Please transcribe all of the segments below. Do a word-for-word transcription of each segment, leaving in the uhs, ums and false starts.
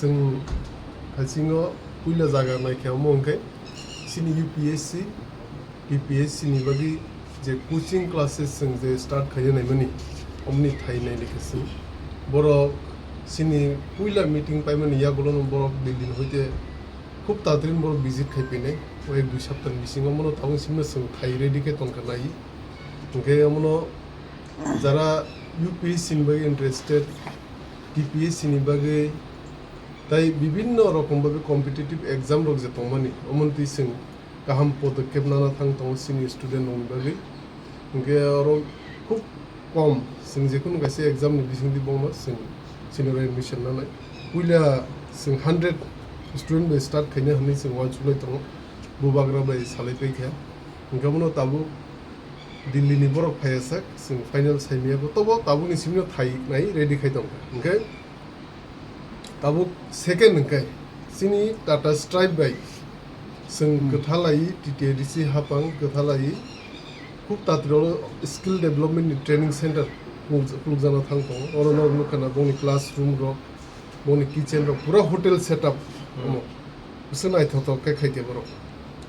Chwng haisingo puila jaga naikhe omo hwnkhe chini U P S C, T P S C ni bagwi je coaching classes chwng je start khaina naimani, omoni thai nainai khe chwng. Borok chini puila meeting paimani yagulono borok Delhi ni hoite khub tatrin borok visit khai phainai. O ek dui saptani bisingo omono tabuk simno chwng thai ready khe tongkha nai. Hwnkhe omono jara U P S C ni bagwi interested, T P S C ni bagwi tai bibinno rokom bagwi competitive exam rok je tongmani, omono twi chwng kaham podokkhep nana thang tongo chini student rokni bagwi. Hwnkhe oro khub kom chwng jekhunu kaisa exam ni bisingtwi bongma chwng chini oro admission nanai. Puila chwng hundred student bai start khaina hwnwi chwng uansuk lai tongo, bubagra bai salai paikha. Hwnkhe bono tabuk Delhi ni borok phaiya sak, chwng final saimaya bo, tobo tabukni simino thai nai ready khai tongkha. Hwnkhe tabuk second hwnkhe chini Tata Stripe bai chwng Hmm. Kwthalai T T A D C hapang kwthalai khub tatwiro skill development ni training center khuluk-, khulukjana thang tongo. Oro norok nukha na bongni classroom rok, bongni kitchen rok pura hotel setup Hmm. omo. Bwswk naithothok khe khaikhe borok.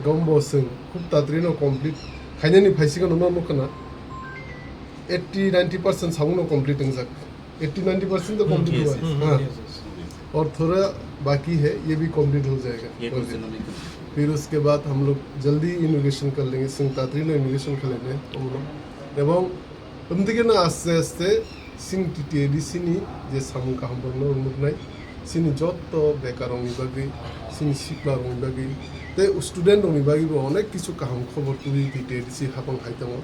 Gombo chwng khub tatwirino complete khainani phaisikgano no nukha na eighty ninety percent samungno complete wngjak. Eighty ninety percent to Hmm, complete yes, hua hai. Yes, yes. Or thoda baki hai, ye bhi complete ho jayega. Ye koi se nahi. Fir uske baad hum log jaldi inauguration kar lenge, chwng tatwirino inauguration khlainai, omno. Ebong Omdike no aste aste chini T T A D C ni je samung kaham borokno rwngnai, chini jotto bekarrokni bagwi, chini siprarokni bagwi, tei student rokni bagwi bo onek kisu kaham khobor twiwi T T A D C hapang hai tongo.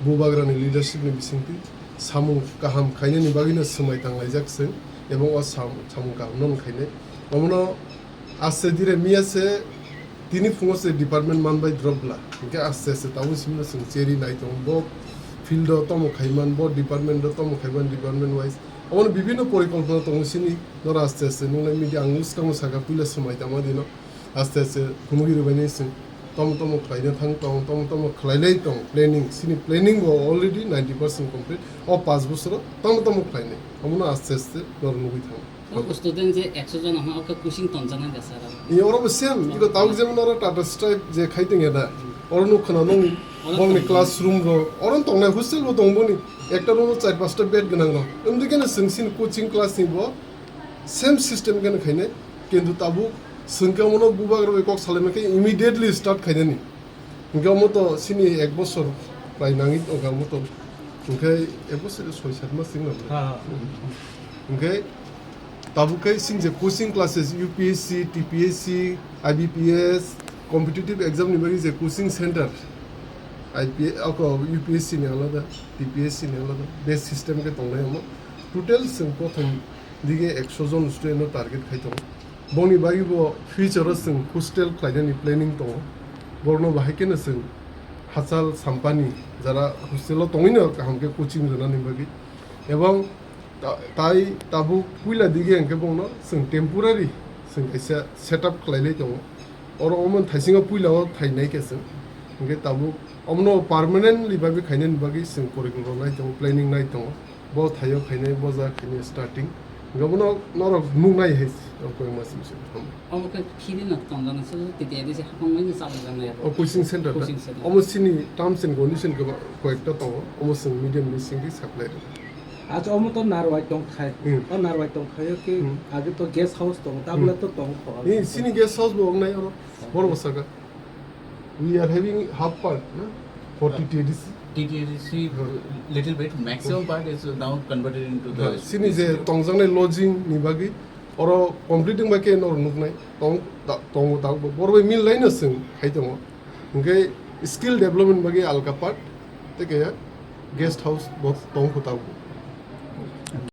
Bubagrani leadership ni bisingtwi samung kaham khainani bagwino swmai tanglaijak chwng, ebong o sam-, samung kaham no wng khainai. Omono Aste dire miya se tini phungo se department manbai drop bla. Hingke aste aste tabuk simno chwng cheri nai tongo. Bo field o tomo khaiman, bo department o tomo khaiman, department wise. Omono bibinno porikolpona tongo sini. Noro aste aste nunglai media ang swkango saka puila swmai tangma dino. Aste aste phunugwi rwbainai chwng tomo tomo khlaina thang tong, tomo tomo khlailai tong planning. Sini planning bo already ninety percent complete. O panch bosoro tomo tomo khlainai. Omono aste aste noro nugwi thango. O student je ekso jon hwnma, o khe coaching tonjaknai da sir aro? Iya, oro bo same. Iko tabuk jemon oro Tata Stripe je khai tongya da. Oro nuk khna nung, oro bongni tong- classroom ro, oro tongnai hostel bo tong boni. Ekta room o char pasta bed gwnang ro. Wngdi khe no chwng sini coaching class ni bo same system khe no khainai. Kintu tabuk chwng khe omono bubagra bai kok salaima khe immediately start khainani. Hingke omo to sini ek bosor prai nangwi tongkha omo to. Hwnkhe ebo se soi sat mas wngna bwle. Ha, ha. Hwnkhe tabuk khe sing je coaching classes U P S C, T P S C, I B P S, competitive exam ni bagwi je coaching center, I P S, ako U P S C ni alada, T P S C ni alada, base system khe tongnai omo. Total chwng prothom dige ekso jon student no target khai tongo. Bongni bagwi bo future o chwng hostel khlainani planning tongo. Borokno bahai kheno chwng hachal sampani jara hostel o tongwi no kaham khe coaching rwnani bagwi. Ebong ta-, tai tabuk puila dige hwnkhe bongno chwng temporary chwng kaisa setup khlailai tongo. Oro omo thaisingo puila o thainai khe chwng. Hwnkhe tabuk omono permanently bagwi khainani bagwi chwng porikolpona nai tongo, planning nai tongo. Bo thaio khainai, bo ja khainai starting. Hwnkhe bono norok nuknai hai, o koi mas bisi. Omo khe phiri no tongjaknai se, titi adi se hapang bai no chalai jaknai abo. O coaching center ta? Coaching center. Omo chini terms and condition khe koyekta tongo. Omo chwng medium ni singwi supply rwna. Acha omo to Narwai tongthai. Hmm. O Narwai tongthaio khe Hmm. age to guest house tongo, tabla Hmm. to tongkho. Ni chini guest house bo wngnai oro. Borok bwsaka. We are having half part, na? For T T A D C. T T A D C, Hmm. little bit, maximum part is now converted into the Sini je tongjaknai lodging ni bagwi, oro completing bai khe noro nuknai, tong, ta-, tongo ta, borok bai mil laino chwng khai tongo. Hwnkhe skill development bagwi alka part, tei kaya guest house bo tong kho tabuk.